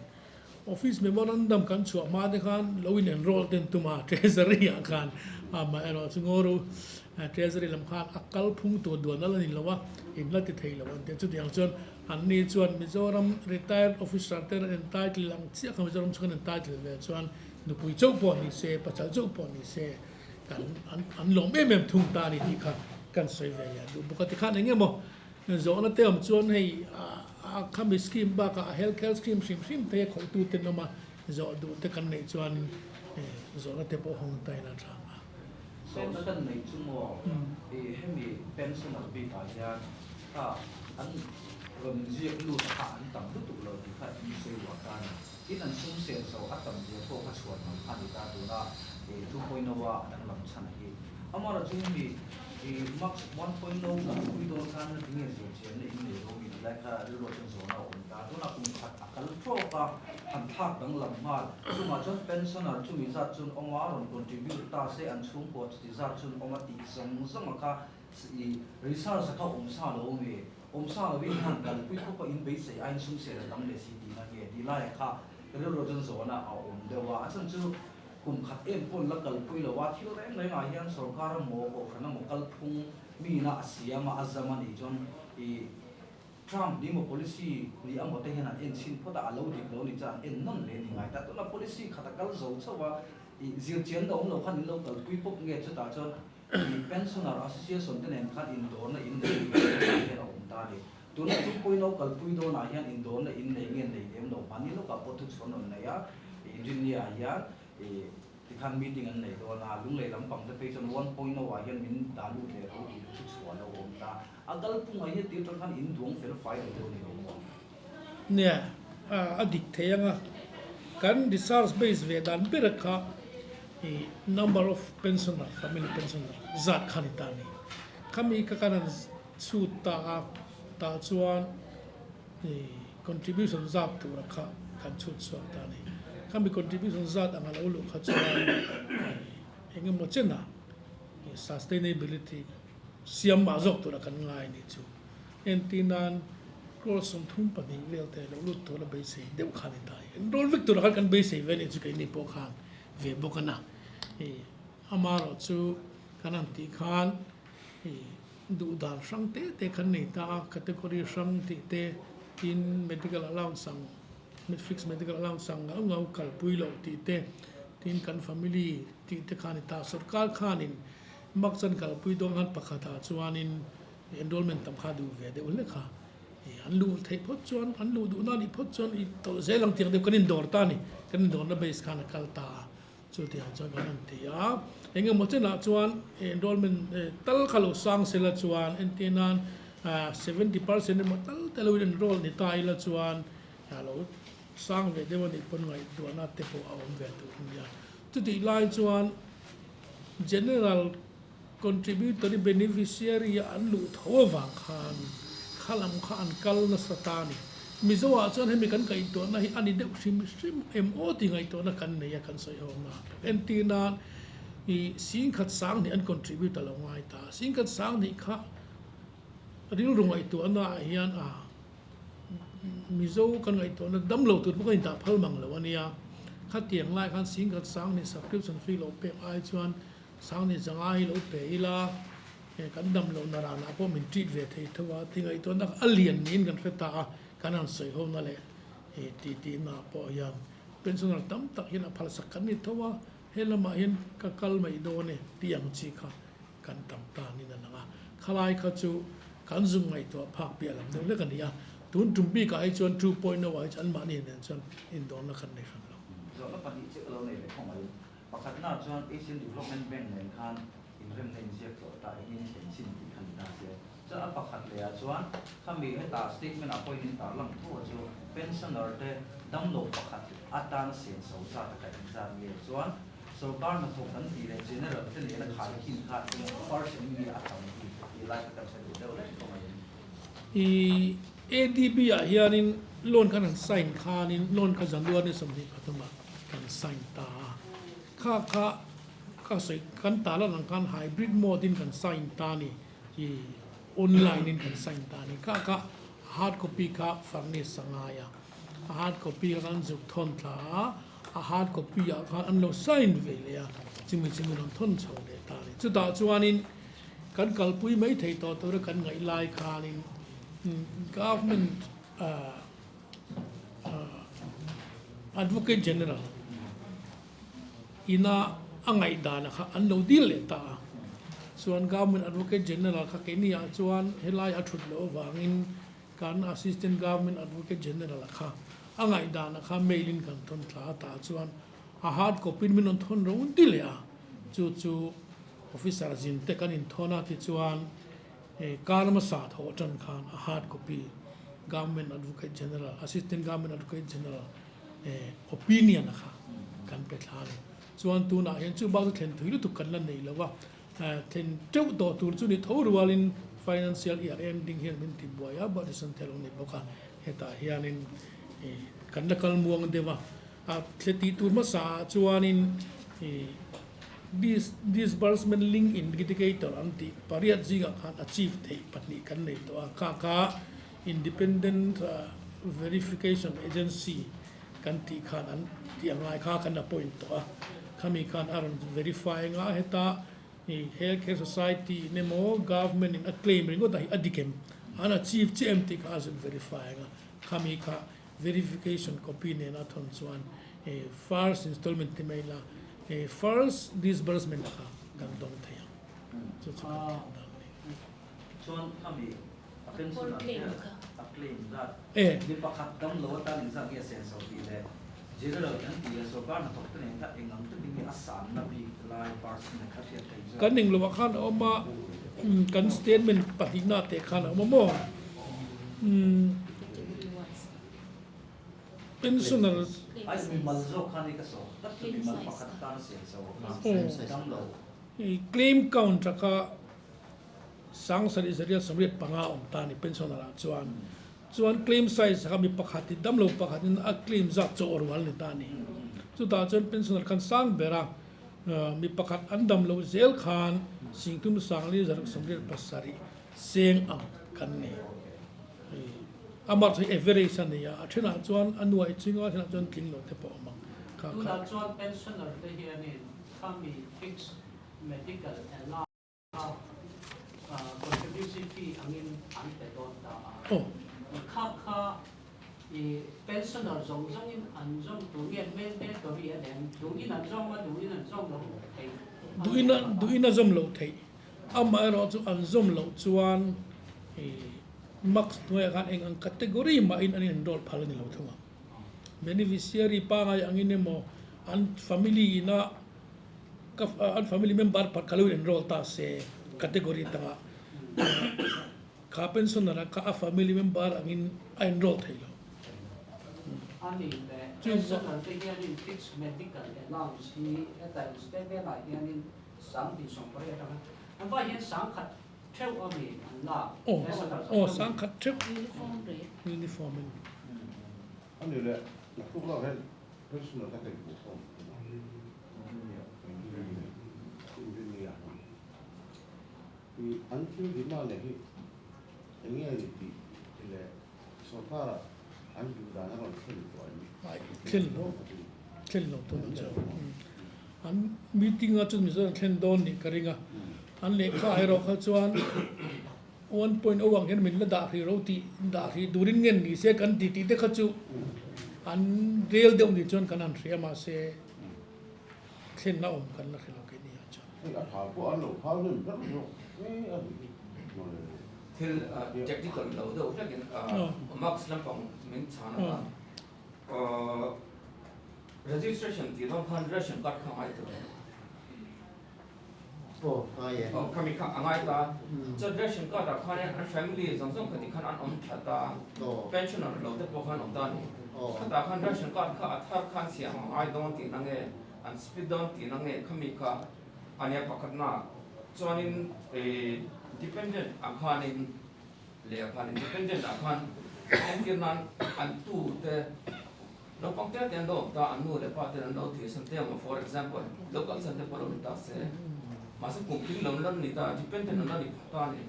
office memorandum kan chhuah hma te khan lo in enroll ten tum a treasury ah khan amaherawhchu ngaw ru treasury lam khan a kal phung tur duan a la ni lo a in la ti thei lo an ti a chutiang chuan an ni chuan Mizoram retired officer te an entitle ang chiah kha Mizoram chu kan entitle ve chuan nupui chauh pawh ni se pasal chauh pawh ni se kan an an lawm em em thung ta a ni tih kha kan sawi ve leh duh bawk a tikhan eng emaw zawhna te awm chuan hei a khami scheme bakah a health care scheme hrim hrim te khawihtu ten awm a zawh duh te kan neih chuan zawhna te pawh hawng ta ila tha ang a. Zawhna kan neih chu maw i hemi pensioner bikah hian kha an rawn inziak lut kha an tam lutuk lo tih kha in sawi uar ta a ni. Tin, an sum sen zo a tam zia pawh kha chhuan lam kha a ni ta tuna 2.0 a danglam chhan hi. Amara chu hemi Max 1.0 kan pui dawn khan na tinge zir chianna in nei lo mi tilai kha rilru chuan zawhna a awm ta. Tuna kum khat a kal tawk a, han thlak danglam nghal. Chungah chuan pensioner chumi zat chuan awm a, rawn contribute ta se an chhungkua chuti zat chuan awm a tih zawng zawng a kha research a kha awm sa lo mi. Awm sa lovin han kalpui khawp a in beisei aiin sum sel a tam leh si tihna nge tih laiah kha rilru chuan zawhna a awm deuh a, a chhan chu kum khat em pawn la kalpui lo a, thil reng rengah hian sorkar emaw kohhran emaw kalphung mina a siam a a zam a nih chuan ih Trump ni emaw policy ni emaw te hian an en chhin phawt a, a lo dik lo ni chuan an en nawn leh ni ngai ta. Tuna policy khat a kal zo chauh a, ih zirchianna awm lo khan in lo kalpui pawp nge chutah chuan Pensioner Association te nen khan indawrna in nei tih hriat hian a awm ta a ni. Tuna Tumpui no kalpui dawnah hian indawrna in nei nge nei lem lo hmani lawkah pawh thuchhuan rawn nei a, inrinni ah hian tikhan meeting an nei dawn a, Lunglei lampang te phei chuan 1.0 ah hian min dah lut leh tho tih thuchhuan a awm ta. A kalphungah hian tir tang khan in duang fel fai lo deuh a ni lo maw? Nia, a dik thei ang a, kan research base ve dan ber kha i number of pensioner, family pensioner zat kha ni ta a ni. Khami kha kan han chhut ta a, tah chuan i contribution zat tura kha kan chhut chhuak ta a ni. Khami contribution zat anga lo luh kha chuan i engemaw chenah i sustainability siam mah zawk tura kan ngai a nih chu. Entirnan crore 32 vel te lo lut tura beisei deuh kha ni ta. Enroll vek tura khan kan beisei ve a nih chu keini pawh khan ve bawk a na. I amaherawh chu kan han tih khan i duh dan hrang te te kan nei ta a, category hrang tih te. Tin, medical allowance ang, fixed medical allowance ang ngau ngau kalpui loh tih te, tin kan family tih te kha a ni ta. Sorkar khanin marks an kalpui dawn khan pakhatah chuanin enrollment tam kha duh ve deuh hlek a. An luh theih phawt chuan, an luh duhna a nih phawt chuan i tawlh zel ang tiang deuh kan indawr ta a ni. Kan indawrna base khan a kal ta a. Chutiang chuan kan rawn ti a, eng emaw chenah chuan enrollment tal kha lo sang sela chuan entir nan 70% emaw tal te lo in enroll ni ta ila chuan lo sang ve deuh a nih pawn ngaihtuahna te pawh a awm ve tur a nia. Chutih lai chuan general contributory beneficiary a an luh tho avang khan kha lam kha an kal nasa ta a ni. Mizo ah chuan hemi kan ngaihtuahna hi a ni deuh hrim hrim em aw tih ngaihtuahna kan nei a kan sawi ho na. Entir nan i singkhat sang hnih an contribute a lo ngai ta. Singkhat sang hnih kha rilru ngaihtuahna ah hian a Mizo kan ngaihtuahna dam lo tur pawh kan indah phal mang lo a nia. Khatiang lai khan singkhat sang hnih subscription fee lo pek ai chuan Sangni zanga hi lo pe ila, he kan dam lohna ranah pawh min treat ve thei tho a, ti ngaihtuahna kha a lian niin kan hre ta a, kan han sawi hona leh ti tihna pawh hian pensioner tam tak hian a phalsak kan ni tho a, he lamah hian ka kal mai dawn e tih ang chi kha kan tam ta niin a lang a, khalai kha chu kan zung ngaihtuah phak piah lam deuh hlek a ni a, tun tum bikah hi chuan 2.0 ah hi chuan anmahni nen chuan indawrna kan nei hran lo. Zawhna pahnih chiah ka lo nei leh khawng mai. Pakhatna chuan Asian Development Bank nen khan inremna inziak tawh ta engin thlen chin tih kha ni ta se. Chuan a pakhat lehah chuan khami heta statement ah pawhin in tarlang tho a chu pensioner te damlo pakhat atan sen so zat a kaih zat nge chuan sorkar hnathawk kan tih leh general te nena khaikhin kha eng percent nge a tam bik tih lai kha kan hre duh deuh reng tawh mai. I ADB ah hianin loan khan han sign khanin loan kha January 23 ah kan sign ta a, kha kha ka sawi kan ta lan ang khan hybrid mode in kan sign ta a ni, i online in kan sign ta a ni, kha kha hard copy kha furnish a ngai a, a hard copy kha kan zuk thawn thla a, a hard copy ah khan an lo sign ve leh a, chumi chumi rawn thawn chho leh ta a ni, chutah chuanin kan kalpui mai thei tawh tura kan ngaih lai khanin government ah. Advocate General ina a ngaihdana kha an lo dil leh ta a, chuan Government Advocate General kha keini ah chuan helai a thut loh avangin kan Assistant Government Advocate General a kha a ngaihdana kha mail in kan thawn thla a tah chuan a hard copy in min rawn thawn ro ti leh a, chu chu Officer zin te kan inthawn a tichuan Kar hmasa tho atang khan a hard copy Government Advocate General, Assistant Government Advocate General opinion a kha kan pe thla a ni. Chuan tunah hian chu bak chu thlen thui lutuk kan la nei lo va, thlen teuh tawh tur chu ni tho rualin financial year ending hian min ti buai a, budget thel awm ni bawk a, hetah hianin kan la kal muang deuh a. A thle tih tur hmasa ah chuanin disbursement link indicator an tih pariat zingah khan achieve theih pahnih kan nei tawh a, kha kha independent verification agency kan tih khan an tih ang lai kha kan appoint tawh a, khami khan a rawn verify anga heta healthcare society in emaw government in a claim ringawt a hi a dik em an achieve chiah em tih kha a rawn verify anga khami kha Verification copy nena thawn chuan first installment ti mai ila first disbursement kha kan dawng thei ang. Chu chu kan thiam dan a ni. Chuan khami a pension ah hian a claim zat mi pakhat dam lo atan engzat nge sen so tih leh general kan ti a sorkar hnathawk te nen kha eng ang takin nge a sanna bik lai percent kha hriat theih zawk. Kan englo ah khan a awm a, kan statement pahnihna teh khan a awm a maw? Pensioner claim count aka sang sarih zariat sawmriat panga awm ta a ni pensioner ah chuan chuan claim size kha mi pakhat in damlo pakhat in a claim zat chaw rual ni ta a ni chutah chuan pensioner khan sang ber a mi pakhat an damlo zel khan singthum sangli zaruk sawmriat pasarih seng ang kan ni. Amah chu average a ni a, a thenah chuan a nuaih ching a, a thenah chuan tling lo te pawh a awm ang. Kha kha. Tunah chuan pensioner te hianin khami fixed medical allowance contribution fee angin an pe dawn ta a. Aw. Kha kha i pensioner zawng zawngin an zawm tur nge mandatory a nem? Duhin an zawm a, duhin an zawm lo thei a ni Duhin a, duhin a zawm loh theih. Amaherawh chu an zawm loh chuan i marks hnuaiah khan eng ang category mahin an enroll phal a ni lo thung ang. Beneficiary pangai angin emaw an family ina ka an family member pakhat kha lo in enroll ta se category tangah kha pensioner a kha a family member angin a enroll thei lo. A nih leh pensioner te hianin fixed medical allowance hi heta in state velah hianin 28 atanga an vai hian 10,000 theuh a mi an lak pensioner Aw 10,000 theuh uniform in. A nih leh naktuk lak hian pensioner te kan hmuh khawm I an thil demand leh hi eng nge ni tih leh sorkar ah an duh dan a rawn thlen tawh em? Ai thlen lo, thlen lo tun ang chu. An meeting a chuan Mizoram thlen dawn nih ka ring a, an lehkha erawh kha chuan 1.0 ang hian min la dah hrih ro tih dah hrih durin ngen ni se kan ti tih te kha chu an rel deuh ni chuan kan han hria mahse thlenna awm kan la hre lo keini ah chuan. Hei a tha pawh an lo phal hnem ber zawk hle a ni mawle. Thil technical lo deuh hlekin marks lampang min chhan a registration tih dawn khan ration card kha ngai tur. Aw ngai e. Aw khami kha a ngai ta. Chuan ration card ah khan an family zawng zawng khati khan an awm that a, pensioner lo te pawh khan awm ta a ni. Khatah khan ration card kha a thar khan siam a ngai dawn tih na nge, an split dawn tih na nge khami kha a nia pakhatna. Chuanin dependent ah khanin leh ah khan independent ah khan entir nan an tu te Naupang te te an lo awm ta, an nu leh pa ten an lo thih san te emaw for example local san te pawh lo ni ta se, mahse kum tling lo lan ni ta, dependent an la ni phah ta a ni.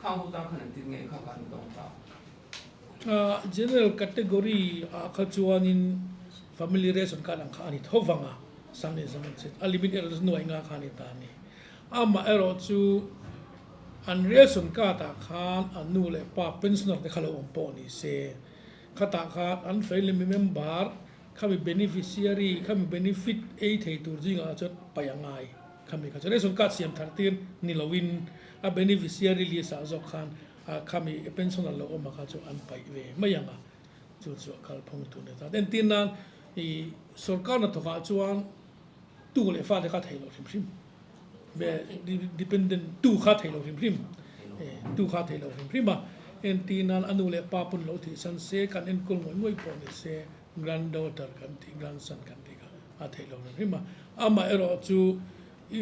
Khang ho tan khan engtin nge kha kha an dawng ta? General category ah kha chuanin family ration card ang kha a ni tho vang a, sang leh zawng che a limit erawh chu nuaih nga kha a ni ta a ni. Amaherawh chu an ration card ah khan an nu leh pa pensioner te kha lo awm pawh ni se, Khatah khan an family member khami beneficiary khami benefit ei thei tur zingah chuan paih a ngai. Khami kha chuan ration card siam thar tir ni loin a beneficiary list ah zawk khan khami pensioner lo awm a kha chu an paih ve mai ang a, chu chu a kalphung tur ni ta. Entir nan i sorkar hnathawkah chuan tu leh fate kha thei loh hrim hrim dependent tu kha thei lo hrim hrim tu kha thei lo hrim hrim a entir nan a nu leh pa pawn lo thih san se kan enkawl ngawih ngawih pawh ni se granddaughter kan tih grandson kan tih kha a thei lo hrim hrim a amaherawh chu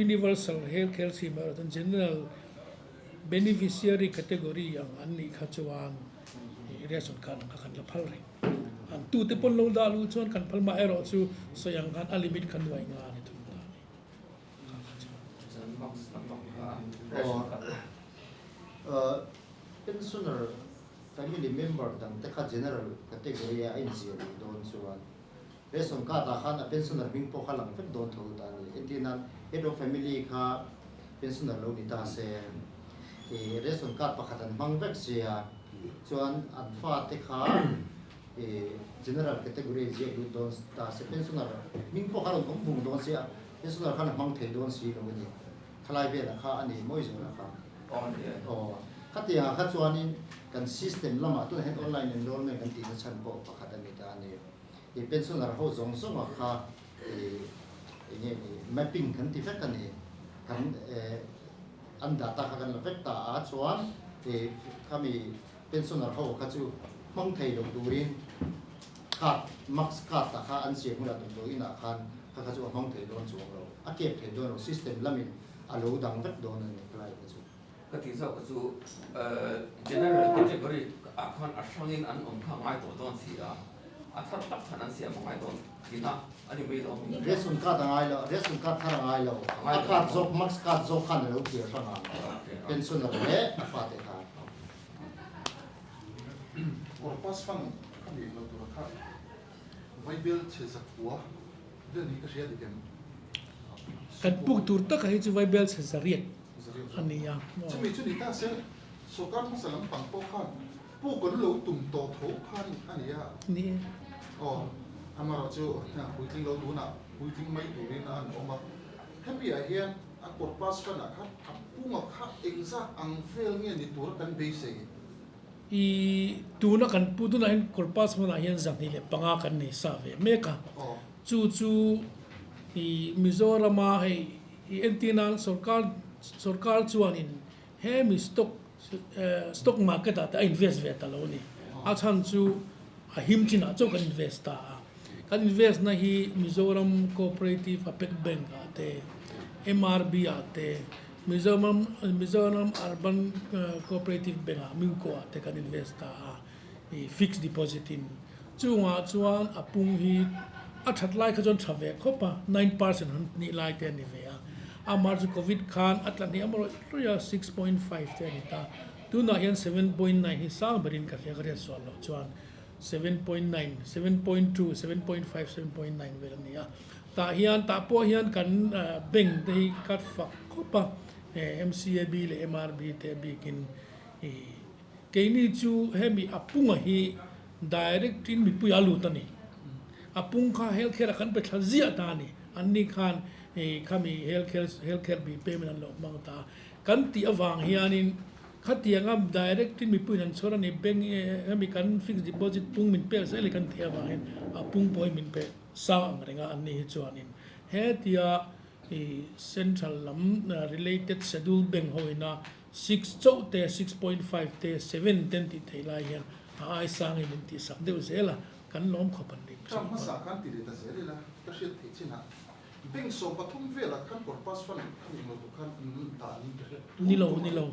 universal health care scheme erawh chuan general beneficiary category ang an nih kha chuan ration card ang kha kan la phal reng an tute pawn lo dah luh chuan kan phal maherawh chu sawi ang khan a limit kha nuai nga a ni thung ta a ni. Pensioner family member dang te kha general category a inzir luh dawn chuan ration card ah khan a pensioner hming pawh kha lang vek dawn tho ta a ni. Entir nan head of family kha pensioner lo ni ta se ih ration card pakhat an hmang vek sia chuan an fate kha ih general category a inziak lut dawn ta se pensioner hming pawh kha rawn awm vung dawn sia Pensioner khan a hmang thei dawn si lo a ni. Khalai velah kha a ni mawi zawlah kha. Aw. Khatiangah kha chuanin kan system lamah tunah hian online enrollment kan tihna chhan pawh pakhat a ni ta a ni. I pensioner ho zawng zawngah kha i eng nge ni mapping kan ti vek a ni. Kan an data kha kan la vek ta a chuan i khami pensioner ho kha chu hmang thei lo turin card max card ah kha an siam hunah damdawi inah khan kha kha chu a hmang thei dawn chuang lo, a kep thei dawn lo, system lamin a lo dang vek dawn a ni khalai kha chu. Ka tih zawk kha chu general category ah khan a hrangin an awm kha a ngai tawh dawn si a, a thar tak khan an siam a ngai dawn tihna a ni mai lo. Ration card a ngai lo, ration card thar a ngai lo, a card zawk max card zawk khan a lo clear hrang ang, pensioner leh a fate kha. Corpus fund a nih loh tur kha Vaibel chhe zakua vel hi ka hria dik em? Kan puk tur taka hi chu Vaibel chhe zariat a ni a. Chumi chu ni ta se, sorkar hmasa lampang pawh khan. Puk an lo tum tawh tho khan a ni a. Ni e. Aw, amaherawhchu puitling lo tunah puitling mai turin an awm a. Hemi ah hian a corpus fund ah khan a punga kha engzat ang vel nge ni tura kan beisei? I tuna kan pu tunah hian corpus fund ah hian 205 kan nei sa ve mek a. Chu chu i Mizorama hei i entir nan sorkar sorkar chuanin Hemi stock stock market ah te a invest ve ta lo a ni. A chhan chu a him chinah chauh kan invest ta a. Kan invest na hi Mizoram Cooperative Apex Bank ah te, MRB ah te, Mizoram Mizoram Urban Cooperative Bank ah, MUCO ah te kan invest ta a, i fixed deposit in. Chungah chuan a pung hi a that lai kha chuan tha ve khawp a, 9% han nih lai te a ni ve a. Amah chu Covid khan a tla hniam rawih rawih a, 6.5 te a ni ta. Tunah hian 7.9 hi sang berin ka hria ka hriat sual loh chuan 7.9, 7.2, 7.5, 7.9 vel a ni a. Tah hian tah pawh hian kan bank te hi ka fak khawp a, MCAB leh MRB te bikin ih Keini chu hemi a punga hi direct in mipui a lut a ni. A pung kha health care ah kan pe thla ziah ta a ni. An ni khan khami health care health care bill payment an lo hmang ta a. Kan tih avang hianin khatianga direct in mipuiin an chhawr a ni. Bank hemi kan fixed deposit pung min pek zel hi kan tih avang hian a pung pawh hi min pe sang ang reng a an ni hi chuanin hetia central lam related schedule bank ho ina Six chauh te, 6.5 te, seven te an tih theih lai hian a ai sangin min tihsak deuh zel a, kan lawm khawp an ni. Term hmasa khan ti leh ta zel ila, ka hriat theih chinah bank 13 velah khan corpus fund kha eng lo tur khan an dah niin ka hria. Ni lo, ni lo.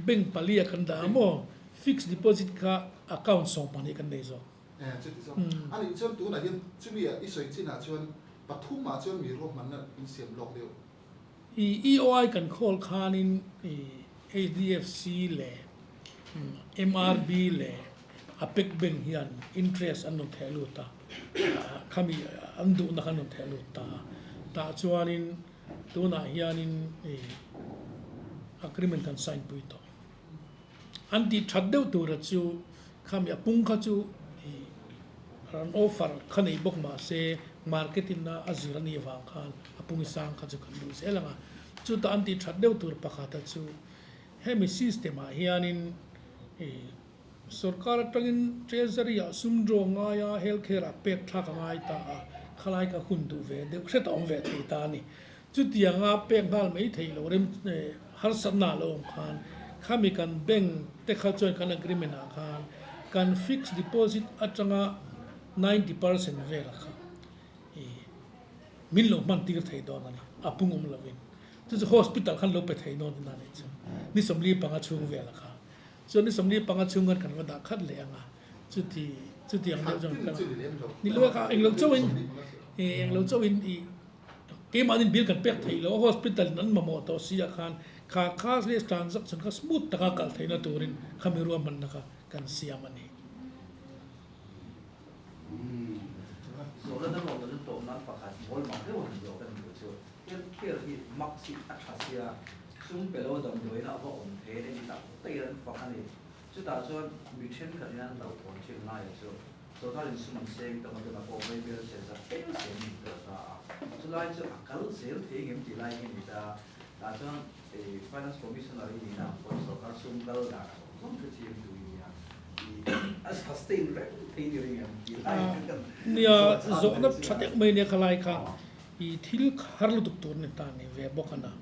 Bank palia kan dah a maw? Fixed deposit kha account 12 kan nei zawk. Chuti zawk. A nih chuan tunah hian chumi i sawi chinah chuan pathumah chuan mi ruahmanna insiam lawk deuh. I EOI kan khawl khanin i HDFC leh MRB leh APEC Bank hian interest an rawn theh lut a, khami an duhna kha an rawn theh lut ta a. Tah chuanin tunah hianin i agreement kan sign pui tawh. An tih that deuh tura chu khami a pung kha chu i an offer kha nei bawk mahse market in a a zir a nih avang khan a pung sang kha chu kan duh zel ang a. Chutah an tih that deuh tur pakhata chu hemi system ah hianin i sorkar atangin treasury ah sum draw ngai a health care ah pek thlak a ngai ta a, khalai ka hun duh ve deuh hret a awm ve thei ta a ni. Chutianga pek nghal mai theih loh rem harsatna a lo awm khan khami kan bank te kha chuan kan agreement ah khan kan fixed deposit atanga 90% vela kha i min lo hman tir thei dawn a ni, a pung awm lovin. Chu chu hospital khan lo pe thei dawn a ni chu ni 45 chhung vela kha. Chuan ni 45 chhung khan kan va dah khat leh ang a, chuti chutiang deuh chuan kan ni lo a kha englo chauhin englo chauhin i Keimahnin bill kan pek theih loh a, hospital in an mamawh tawh si ah khan kha cashless transaction kha smooth taka kal theihna turin khami ruahmanna kha kan siam a ni. Zawhna dang awm lo tawh nan pakhat mawl mak deuh han zawh ka ni lo chu health care hi mak si a tha sia sum pe lo damdawiin a va awm thei a ni tak takin an fak a ni. Chutah chuan mi thenkhat in an hlauhthawn thin laia chu Sorkar in sum an seng tam a tuna pawh vaibel che zak fel se an intel ta a. Chulai chu a kal zel thei ngem tih lai hi a ni ta. Tah chuan Finance Commissioner i nihna ang pawhin sorkar sum kal dan zawng zawng te chiang tu i nia. I a sustain reng thei ni ring em tih lai hi kan Nia, zawhna tha deuh mai nia khalai kha i thil har lutuk tur ni ta ni ve bawk a na.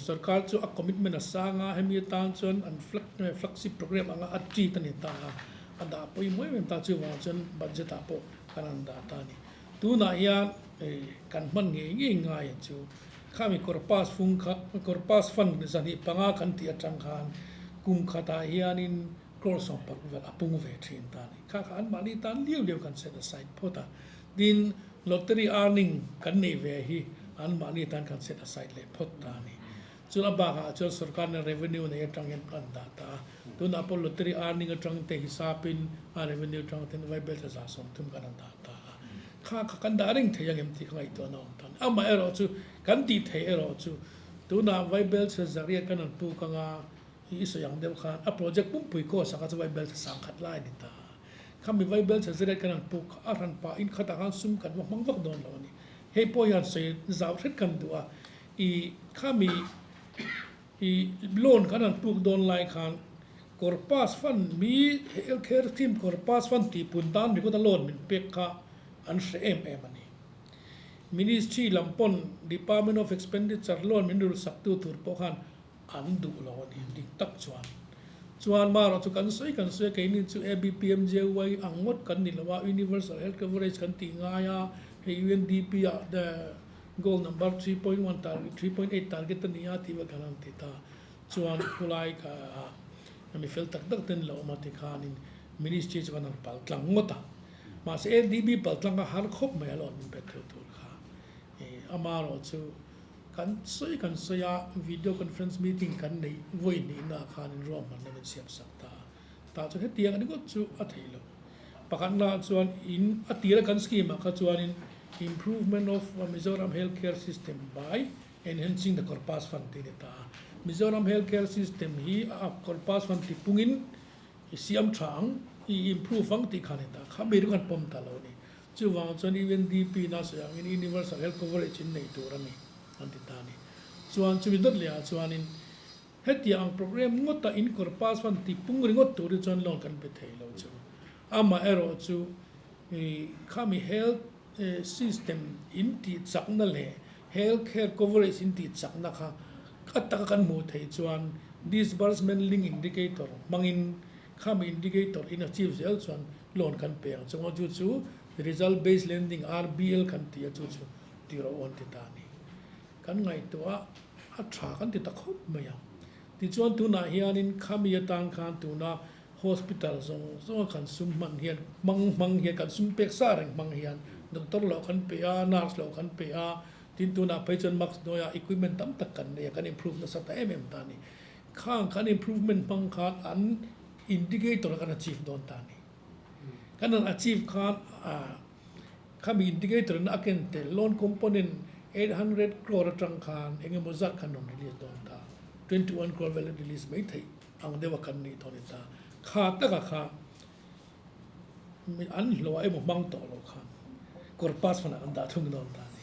Sorkar chu a commitment a sang a, hemi atan chuan an flagship program anga a treat a ni ta a, a dah pawimawh em em ta chuvang chuan budget ah pawh kan han dah ta a ni. Tunah hian kan hman ngei ngei ngai chu khami corpus fung kha corpus fund 25 kan tih atang khan kum khatah hianin crore 60 vel a pung ve thin ta a ni. Kha kha anmahni tan liau liau kan set aside phawt a, tin Lottery earning kan neih ve hi anmahni tan kan set aside leh phawt ta a ni. Chun a bakah chuan sorkarna revenue nei atang hian an dah ta a. Tunah pawh lottery earning atang te hisapin a revenue atang ten vaibel tla 30 kan han dah ta a. Kha kha kan dah reng thei ang em tih ka ngaihtuahna awm ta a ni. Amaherawhchu kan tih theih erawh chu tunah vaibel chhe zariat kan han puk anga. i sawi ang deuh khan a project pumpui course ah kha chu vaibelchhe sangkhat lai a ni ta. Khami vaibelchhe zirek kan han puk kha a hran pah in khatah khan sum kan va hmang vak dawn lo a ni. Hei pawh hian sawi zau hret kan duh a, i khami i loan kan han puk dawn lai khan Corpus Fund mi Health Care Scheme Corpus Fund tih pun tan ringawt a loan min pek kha an hre em em a ni. Ministry lam pawn Department of Expenditure loan min rul sak tu tur pawh khan an duh lo a ni dik tak chuan. Chuan marawh chu kan sawi kan sawi a keini chu ABPMJY ang ngawt kan ni lo a, Universal Health Coverage kan tih ngai a, hei UNDP ah the goal number 3.1 target 3.8 target a ni a tih vel kan han ti ta. Chuan khulai ka mi fel tak tak ten lo awm a tikhanin Ministry chu kan han pal tlang ngawt a. Mahse ADB pal tlang a har khawp mai a loan min pe theuh tur kha. Amarawh chu kan sawi kan sawi a, video conference meeting kan neih vawi hnihna khanin ruahmanna min siam sak ta a. Tah chuan hetiang a ni ngawt chu a theih loh. Pakhatnaah chuan in a tira kan scheme ah kha chuanin Improvement of Mizoram Health Care System by Enhancing the Corpus Fund tih a ni ta a. Mizoram Health Care System hi a Corpus Fund tipungin i siam tha ang, i improve ang tih kha a ni ta. Kha mi ru khan pawm ta lo a ni. Chuvang chuan UNDP na sawi angin Universal Health Coverage in nei tur a ni an ti ta a ni. Chuan chumi dawt lehah chuanin hetiang ang program ngawta in Corpus Fund tipung ringawt tur hi chuan loan kan pe thei lo chu. Amaherawhchu khami health system in tih chakna leh health care coverage in tih chakna kha a taka kan hmuh theih chuan disbursement link indicator hmangin khami indicator in achieve zel chuan loan kan pe ang chunga chu chu result based lending RBL kan ti a chu chu tih rawh u an ti ta a ni. Kan ngaihtuah a tha kan ti ta khawp mai a. Tichuan tunah hianin khami atan khan tuna Hospital zawng zawnga kan sum hman hian hmang hmang hian kan sum pek sa reng hmang hian doctor loh kan pe a, nurse loh kan pe a, tin tunah phei chuan mask hnuaiah equipment tam tak kan nei a, kan improve nasa ta em em ta a ni. Khang kan improvement hmang khan an indicator a kan achieve dawn ta a ni. Kan han achieve khan khami indicator in a ken tel loan component 800 crore atang khan engemaw zat khan rawn release dawn ta, 21 crore vel a release mai theih. Ang deuh a kan nih tawh ni ta. Kha taka kha an hlawh emaw hmang tawh lo khan kawr pass hmanah an dah thung dawn ta a ni.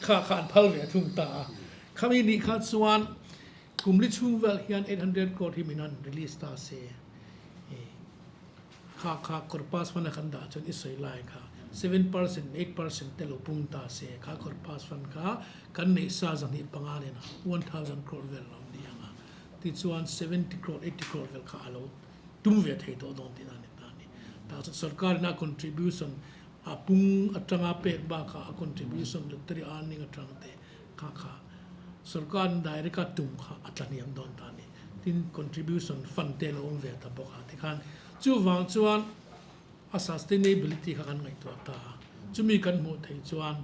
Kha kha an phal ve thung ta a. Khami nih kha chuan kum li chhung vel hian 800 crore hi min han release ta se. Kha kha kawr pass hmana kan dah chuan i sawi lai kha 7%, 8% te lo pung ta se. Kha kawr pass hman kha kan neih sa 205 nena 1000 crore vel lo ni ang a. Tichuan 70 crore, 80 crore vel kha a lo tum ve thei tawh dawn tihna a ni ta a ni. Tah chuan sorkar ina contribution a pung atanga pek bakah a contribution lottery earning atang te kha kha sorkar in direct a tum kha a tla hniam dawn ta a ni. Tin contribution fund te a lo awm ve ta bawk a tikhan chuvang chuan a sustainability kha kan ngaihtuah ta a. Chumi kan hmuh theih chuan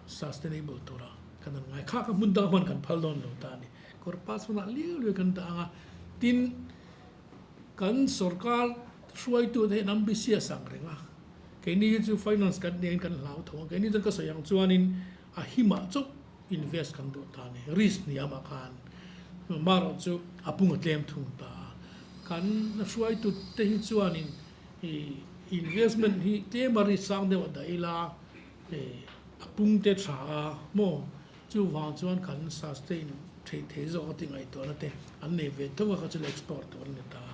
sustainable tura kan han ngai. Kha kha hmun dang hman kan phal dawn lo ta a ni. Kawr pass hmunah liau liau kan dah ang a, tin kan sorkar hruaitute hian an ambitious ang reng a, keini hi chu finance kan nih angin kan hlau tho a, keini chuan ka sawi ang chuanin a himah chauh invest kan duh ta a ni, risk hniamah khan marawh chu a pung a tlem thung ta a, kan hruaitute hi chuanin investment hi tlema risk sang deuh a dah ila a pung te tha a maw. Chuvang chuan kan sustain theih thei zawk a ti ngaihtuahna te an nei ve tho a, kha chu export tur a ni ta a.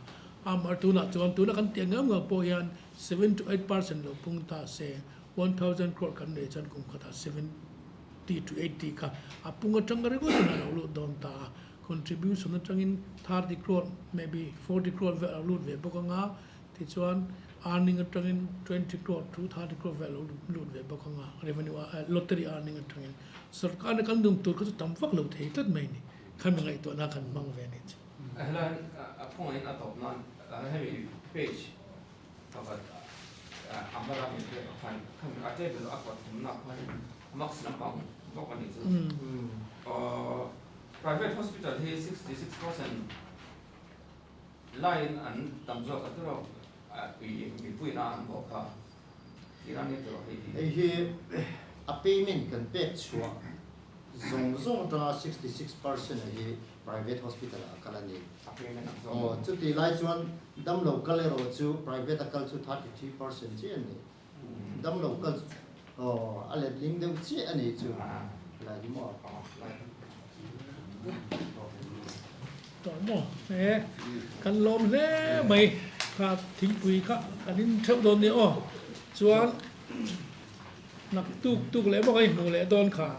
Amah tunah chuan tuna kan tih ngam ngam pawh hian 7 to 8% lo pung ta se, 1000 crore kan nei chuan kum khatah 70 to 80 kha a pung atanga ringawt in a lo lut dawn ta a. Contribution atangin 30 crore maybe 40 crore vel a lo lut ve bawk anga, tichuan earning atangin 20 crore to 30 crore vel a lo lut ve bawk anga revenue lottery earning atangin. Sorkar na kan dum tur kha chu tam vak lo thei tlat mai a ni. Khami ngaihtuahna kan hmang ve a ni chu. Helai a phawngin a tawp nan hemi page pakhat Amara min pek ah khan khami a table a pathumna khan max lampang bawk a ni chu. Private hospital hi 66% laiin an tam zawk a tiraw mipuiin a an bawk kha. Hei hi a payment kan pek chhuah zawng zawng atanga 66% a hi private hospital ah a kal a ni. Aw, chutih lai chuan damlo kal erawh chu private a kal chu 33% chiah a ni. Damlo kal chu aw a letling deuh chiah a ni chu lai hi maw. Tawh maw e kan lawm hle mai kha thingpui kha kan in theuh dawn nia aw chuan nak tuk tuk leh bawk a i hmuh leh dawn kha.